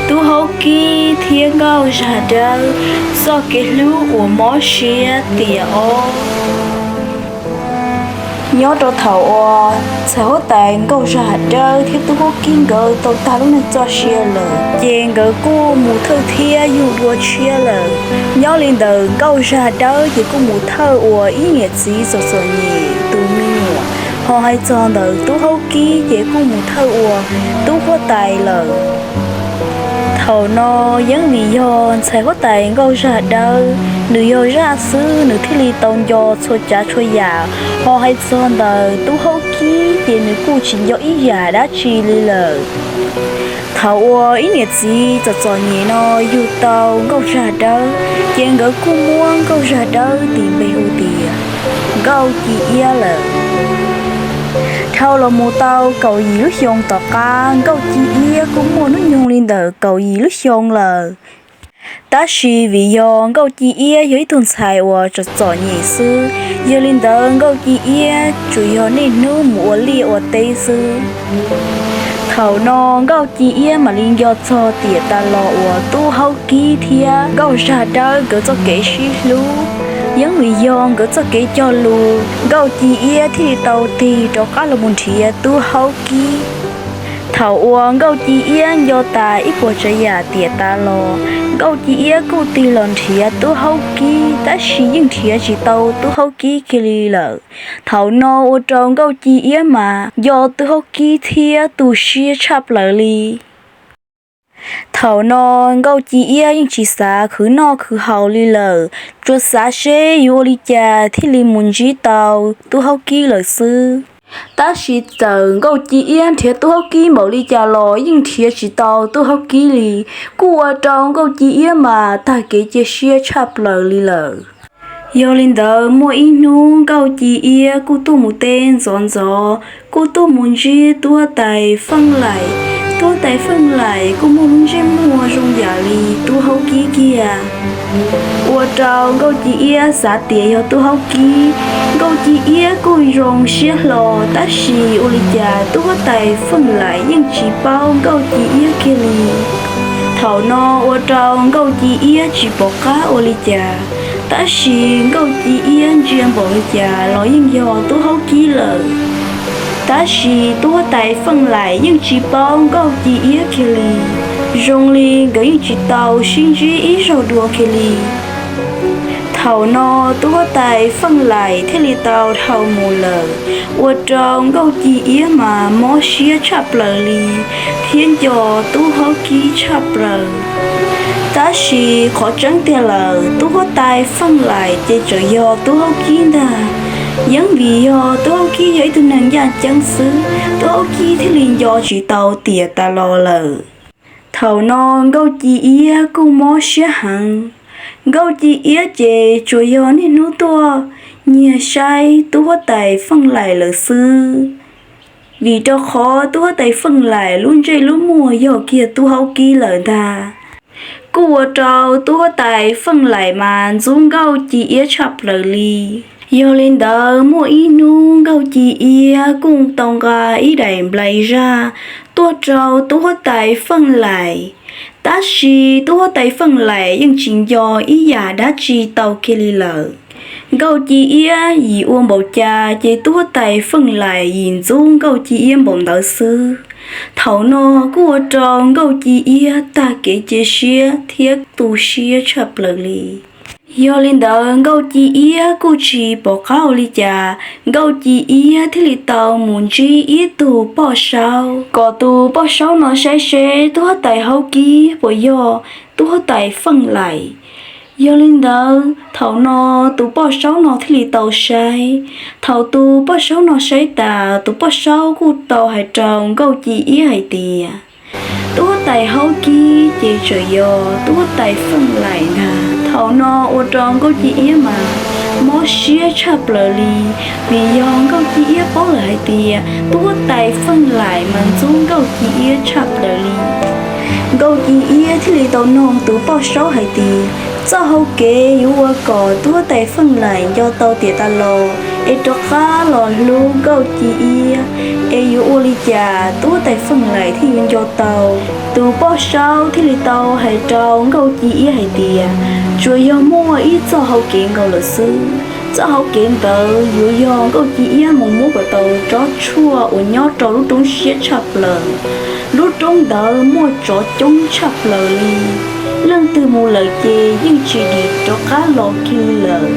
Tub Haub Kib thiab Nkauj Zaj Dawb txoj kev hlub uas mob siab tiam ob. Nyob rau thaum uas ntxhais huab tais Nkauj Zaj Dawb thiab Tub Haub Kib nkawd tau tag lub neej txoj sia lawm, ces nkawd kuj mus thawj thiab yug dua tshiab lawm. Nyob li ntawd Nkauj Zaj Dawb ces kuj mus thawj ua ib niam txiv txom txom nyem tus me nyuam, ho hais txog ntawm Tub Haub Kib ces kuj mus thawj ua tub huab tais lawm. Thaum no yeej vim yog ntxhais huab tais Nkauj Zaj Dawb nws yog zaj xwb, nws thiaj li tau nco txhua tsav txhua yam, ho hais txog ntawm Tub Haub Kib ces nws kuj tsis nco ib yam dab tsi li lawm. Thaum uas ib niam txiv txom txom nyem no yug tau Nkauj Zaj Dawb, ces nkawd kuj muab Nkauj Zaj Dawb tis npe hu tias Nkauj Ci Iab lawm. Dhau los mus tau kaum yim lub xyoo tom qab, Nkauj Ci Iab kuj muaj hnub nyoog li ntawm kaum yim lub xyoo lawm. Tab sis vim yog Nkauj Ci Iab yog ib tug ntxhais uas txom txom nyem xwb, yog li ntawd Nkauj Ci Iab tsuas yog niaj hnub mus ua liaj ua teb xwb. Thaum no Nkauj Ci Iab mam li nco txog tiam tas los uas Tub Haub Kib thiab Nkauj Zaj Dawb nkawd txoj kev sib hlub. Yeej vim yog nkawd txoj kev cog lus, Nkauj Ci Iab thiaj li tau tig rov qab los mus nrhiav Tub Haub Kib. Thaum uas Nkauj Ci Iab nco tas ib puas tsav yam tiam tas los, Nkauj Ci Iab kuj tig los nrhiav Tub Haub Kib, tab sis yeej nrhiav tsis tau Tub Haub Kib kiag li lawm. Thaum no ua rau Nkauj Ci Iab mas nco Tub Haub Kib thiab tu siab tshaj plaws li. Thaum no Nkauj Ci Iab yeej tsis xav khwv noj khwv haus li lawm, tsuas xav seb yuav ua li cas thiaj li mus ntsib tau Tub Haub Kib lawm xwb. Tab sis txawm Nkauj Ci Iab nrhiav Tub Haub Kib npaum li cas los yeej nrhiav tsis tau Tub Haub Kib li, kuj ua rau Nkauj Ci Iab mas tag kev cia siab tshaj plaws li lawm. Yog li ntawd muaj ib hnub Nkauj Ci Iab kuj tuaj mus teb ntxov ntxov, kuj tuaj mus ntsib Tub Huab Tais Feej Laim. Tub Huab Tais Feej Laim kuj muaj lub ntsej muag zoo yam li Tub Haub Kib kiag, ua rau Nkauj Ci Iab xav tias yog Tub Haub Kib. Nkauj Ci Iab kuj zoo siab hlo, tab sis ua li cas Tub Huab Tais Feej Laim yeej tsis paub Nkauj Ci Iab kiag li. Thaum no ua rau Nkauj Ci Iab tsis pom qab ua li cas, tab sis Nkauj Ci Iab ntsia npaum li cas los yeej yog Tub Haub Kib lawm. Tab sis Tub Huab Tais Feej Laim yeej tsis paub Nkauj Ci Iab kiag li, zoo li nkawd yeej tsis tau sib ntsib ib zaug dua kiag li. Thaum no Tub Huab Tais Feej Laim thiaj li tau dhau mus lawm, ua rau Nkauj Ci Iab mas mob siab tshaj plaws li, thiab nco Tub Haub Kib tshaj plaws. Tab sis qhov tseeb tiag lawm, Tub Huab Tais Feej Laim ces tseem yog Tub Haub Kib ntag. Yeej vim yog Tub Haub Kib yog ib tug neeg ncaj nceeb xwb, Tub Haub Kib thiaj li nco tsis tau tiam tas los lawm. Thaum no Nkauj Ci Iab kuj mob siab heev. Nkauj Ci Iab ces tsuas yog niaj hnub tuaj nyiag saib Tub Huab Tais Feej Laim lawm xwb, vim rau qhov Tub Huab Tais Feej Laim lub ntsej lub muag yog kiag Tub Haub Kib lawm ntag. Kuj ua rau Tub Huab Tais Feej Laim mas ntxub Nkauj Ci Iab tshaj plaws li. Yog li ntawd muaj ib hnub Nkauj Ci Iab kuj tau nqa ib daim nplai zaj tuaj rau Tub Huab Tais Feej Laim, tab sis Tub Huab Tais Feej Laim yeej tsis nco ib yam dab tsi tau kiag li lawm. Nkauj Ci Iab yim ua npaum cas ces Tub Huab Tais Feej Laim yim ntxub Nkauj Ci Iab npaum ntawd xwb. Thaum no kuj ua rau Nkauj Ci Iab tag kev cia siab thiab tu siab tshaj plaws li. Yog li ntawd Nkauj Ci Iab kuj tsis pom qab ua li cas, Nkauj Ci Iab thiaj li tau mus ntsib ib tug poj saub, kom tus poj saub no saib seb Tub Huab Tais Haub Kib puas yog Tub Huab Tais Feej Laim. Yog li ntawd thaum no tus poj saub no thiaj li tau saib. Thaum tus poj saub no saib tas, tus poj saub kuj tau hais rau Nkauj Ci Iab hais tias, Tub Huab Tais Haub Kib ces tseem yog Tub Huab Tais Feej Laim ntag. Thaum no ua rau Nkauj Ci Iab mas mob siab tshaj plaws li, vim yog Nkauj Ci Iab paub lawm hais tias Tub Huab Tais Feej Laim mas ntxub Nkauj Ci Iab tshaj plaws li. Nkauj Ci Iab thiaj li tau noog tus poj saub hais tias, Txoj hau kev yuav ua kom tub huab tais Feej Laim nco tau tiam tas los es rov qab los hlub Nkauj Ci Iab, es yuav ua li cas tub huab tais Feej Laim thiaj yuav nco tau? Tus poj saub thiaj li tau hais rau Nkauj Ci Iab hais tias, tsuas yog muaj ib txoj hau kev nkaus lawm xwb. Txoj hau kev ntawd yuav yog Nkauj Ci Iab mus muab kom tau tsob tshuaj uas nyob rau lub roob siab tshaj plaws. Lub roob ntawd muaj tsov coob tshaj plaws li. Leej twg mus lawm ces yeej tsis dim rov qab los kiag li lawm.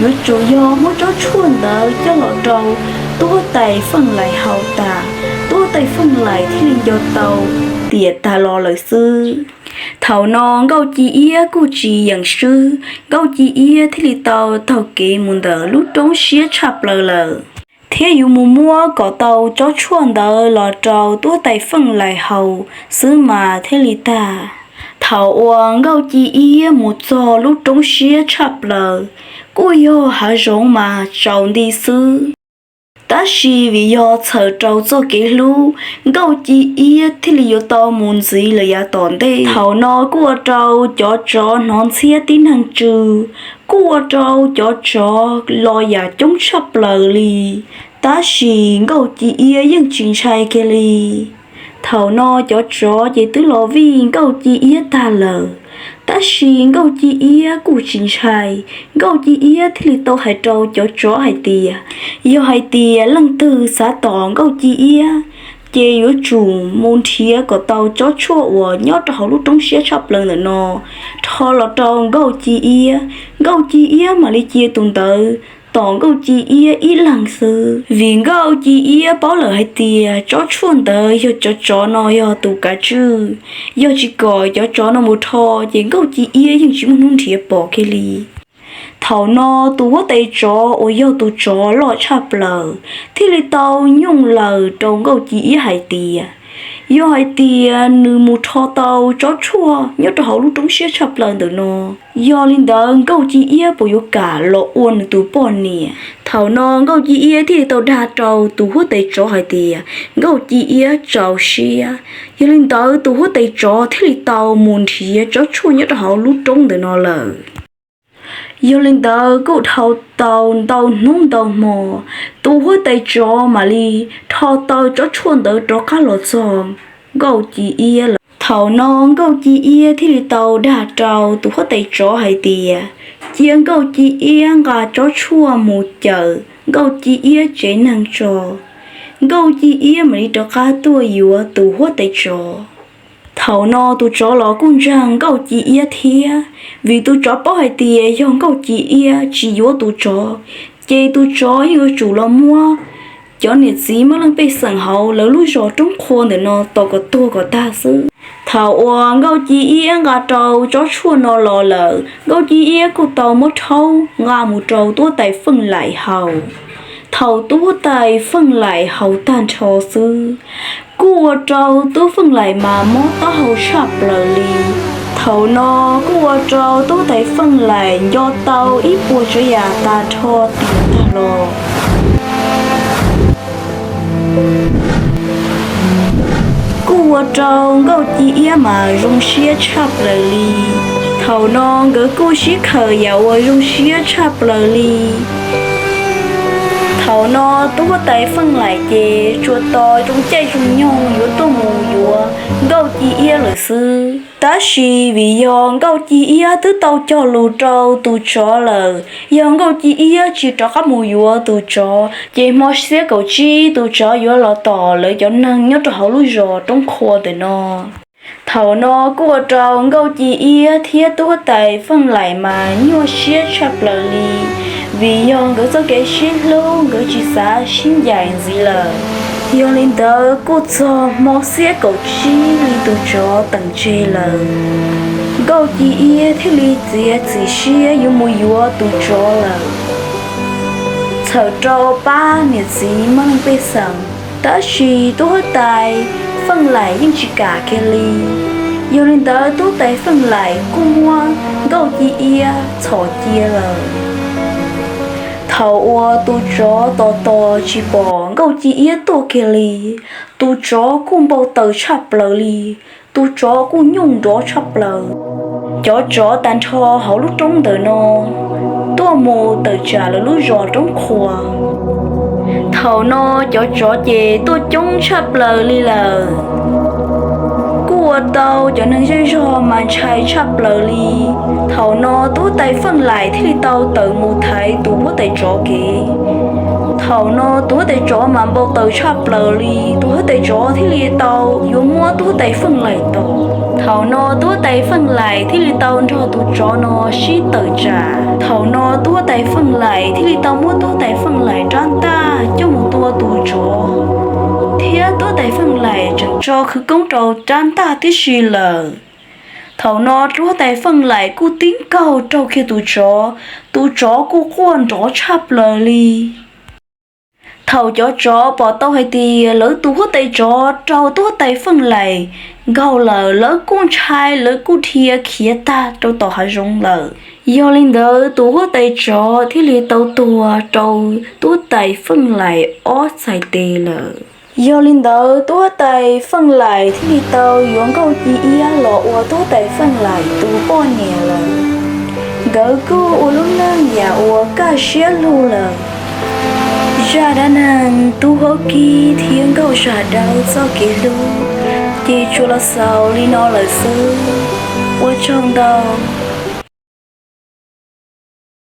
Yuav tsum yog muab tsob tshuaj ntawd coj los rau tub huab tais Feej Laim haus tas, tub huab tais Feej Laim thiaj li nco tau tiam tas los lawm xwb. Thaum no Nkauj Ci Iab kuj tsis yeem swb, Nkauj Ci Iab thiaj li tau taug kev mus ntawm lub roob siab tshaj plaws lawm, thiab yuav mus muab kom tau tsob tshuaj ntawd los rau tub huab tais Feej Laim haus xwb mas thiaj li tag. Thaum uas Nkauj Ci Iab mus txog lub roob siab tshaj plaws, kuj yog hav zoov mas tsaus nti xwb. Tab sis vim yog txhawm rau txoj kev hlub, Nkauj Ci Iab thiaj li yuav tau mus ntxiv lawm yav tom ntej. Thaum no kuj ua rau cov tsov hnov ntxhiab tib neeg tsw, kuj ua rau cov tsov los yam coob tshaj plaws li. Tab sis Nkauj Ci Iab yeej tsis ntshai kiag li. Thaum no cov tsov ces twb los vij Nkauj Ci Iab tag lawm, tab sis Nkauj Ci Iab kuj tsis ntshai. Nkauj Ci Iab thiaj li tau hais rau cov tsov hais tias, yog hais tias leej twg xav tom Nkauj Ci Iab, ces yuav tsum mus nrhiav kom tau tsob tshuaj uas nyob rau hauv lub roob siab tshaj plaws ntawm no rho los rau Nkauj Ci Iab. Nkauj Ci Iab mam li cia tus ntawd tom Nkauj Ci Iab ib leeg xwb, vim Nkauj Ci Iab paub lawm hais tias tsob tshuaj ntawd yog cov tsov no yog tus kav tswj. Yog tsis kom cov tsov no mus rho, ces Nkauj Ci Iab yeej tsis muaj hnub nrhiav pom kiag li. Thaum no tus huab tais tsov uas yog tus tsov loj tshaj plaws thiaj li tau nyooj laws rau Nkauj Ci Iab hais tias, yog hais tias nws mus rho tau tsob tshuaj nyob rau hauv lub roob siab tshaj plaws ntawm no, yog li ntawd Nkauj Ci Iab puas yuav kam los ua nws tus poj niam? Thaum no Nkauj Ci Iab thiaj li tau dag rau tus huab tais tsov hais tias, Nkauj Ci Iab txaus siab. Yog li ntawd tus huab tais tsov thiaj li tau mus nrhiav tsob tshuaj nyob rau hauv lub roob ntawm no lawm. Yog li ntawd kuj dhau tau ntau hnub ntau hmo, tus huab tais tsov mam li rho tau tsob tshuaj ntawd rov qab los txog Nkauj Ci Iab lawm. Thaum no Nkauj Ci Iab thiaj li tau dag rau tus huab tais tsov hais tias, cia Nkauj Ci Iab nqa tsob tshuaj mus cawm Nkauj Ci Iab tsev neeg tso, Nkauj Ci Iab mam li rov qab tuaj yuav tus huab tais tsov. Thaum no tus tsov los kuj ntseeg Nkauj Ci Iab thiab, vim tus tsov paub hais tias yog Nkauj Ci Iab tsis yuav tus tsov, ces tus tsov yeej yuav tsum los muab cov niam txiv mab leej pej xeem hauv lawv lub zos Roob Qhua ntawm no tom kom tuag kom tag xwb. Thaum uas Nkauj Ci Iab nqa rau tsob tshuaj no los lawm, Nkauj Ci Iab kuj tau muab rhaub nqa mus rau tub huab tais Feej Laim haus. Thaum tub huab tais Feej Laim haus tag nrho xwb, kuj ua rau tub Feej Laim mas mob taub hau tshaj plaws li. Thaum no kuj ua rau tub huab tais Feej Laim nco tau ib puas tsav yam tag nrho tiam tag los. Kuj ua rau Nkauj Ci Iab mas zoo siab tshaj plaws li. Thaum no nkawd kuj sib khaws yam uas zoo siab tshaj plaws li. Thaum no tub huab tais Feej Laim ces tsuas tos zoo caij zoo nyoog yuav tuaj mus yuav Nkauj Ci Iab lawm xwb. Tab sis vim yog Nkauj Ci Iab twb tau cog lus rau tus tsov lawm, yog Nkauj Ci Iab tsis rov qab mus yuav tus tsov, ces hmo xiab kaum tsib tus tsov yuav los tom lawv cov neeg nyob rau hauv lub zos Roob Qhua ntawm no. Thaum no kuj ua rau Nkauj Ci Iab thiab tub huab tais Feej Laim mas nyuaj siab tshaj plaws li, vim yog nkawd txoj kev sib hlub nkawd tsis xav sib ncaim ntxiv lawm. Yog li ntawd kuj txog hmo xiab kaum tsib li tus tsov teem tseg lawm, Nkauj Ci Iab thiaj li txiav txim siab yuav mus yuav tus tsov lawm, txhawm rau pab niam txiv mab leej pej xeem. Tab sis tub huab tais Feej Laim yeej tsis kam kiag li. Yog li ntawd tub huab tais Feej Laim kuj muab Nkauj Ci Iab txhom cia lawm. Thaum uas tus tsov tos tos tsis pom Nkauj Ci Iab tuaj kiag li, tus tsov kuj npau taws tshaj plaws li, tus tsov kuj nyooj nrov tshaj plaws. Cov tsov tag nrho hauv lub roob ntawm no tuaj mus tawm tsam lawv lub zos Roob Qhua. Thaum no cov tsov ces tuaj coob tshaj plaws li lawm, kuj ua tau cov neeg zej zog mas ntshai tshaj plaws li. Thaum no tub huab tais Feej Laim thiaj li tau tawm mus thaiv tus huab tais tsov kev. Thaum no tus huab tais tsov mas npau taws tshaj plaws li, tus huab tais tsov thiaj li tau yuav muab tub huab tais Feej Laim tom. Thaum no tub huab tais Feej Laim thiaj li tau nrog tus tsov no sib tawm tsam. Thaum no tub huab tais Feej Laim thiaj li tau muab tub huab tais Feej Laim rab ntaj coj mus tua tus tsov, thiab tub huab tais Feej Laim tseem tso khawv koob rau rab ntaj tib si lawm. Thaum no tub huab tais Feej Laim kuj tib nkaug raug kiag tus tsov, tus tsov kuj quaj nrov tshaj plaws li. Thaum cov tsov pom tau hais tias lawv tus huab tais tsov raug tub huab tais Feej Laim nkaug lawm, lawv kuj ntshai, lawv kuj dhia khiav tag rau tom hav zoov lawm. Yog li ntawd tus huab tais tsov thiaj li tau tuag rau tub huab tais Feej Laim ob txhais tes lawm. Yog li ntawd tub huab tais Feej Laim thiaj li tau yuav Nkauj Ci Iab los ua tub huab tais Feej Laim tus poj niam lawm. Nkawd kuj ua lub neej yam uas kaj siab lug lawm. Zaj dab neeg Tub Huab Kib thiab Nkauj Zam Dawb txoj kev hlub ces tsuas los xaus li no lawm xwb. Ua tsaug ntau.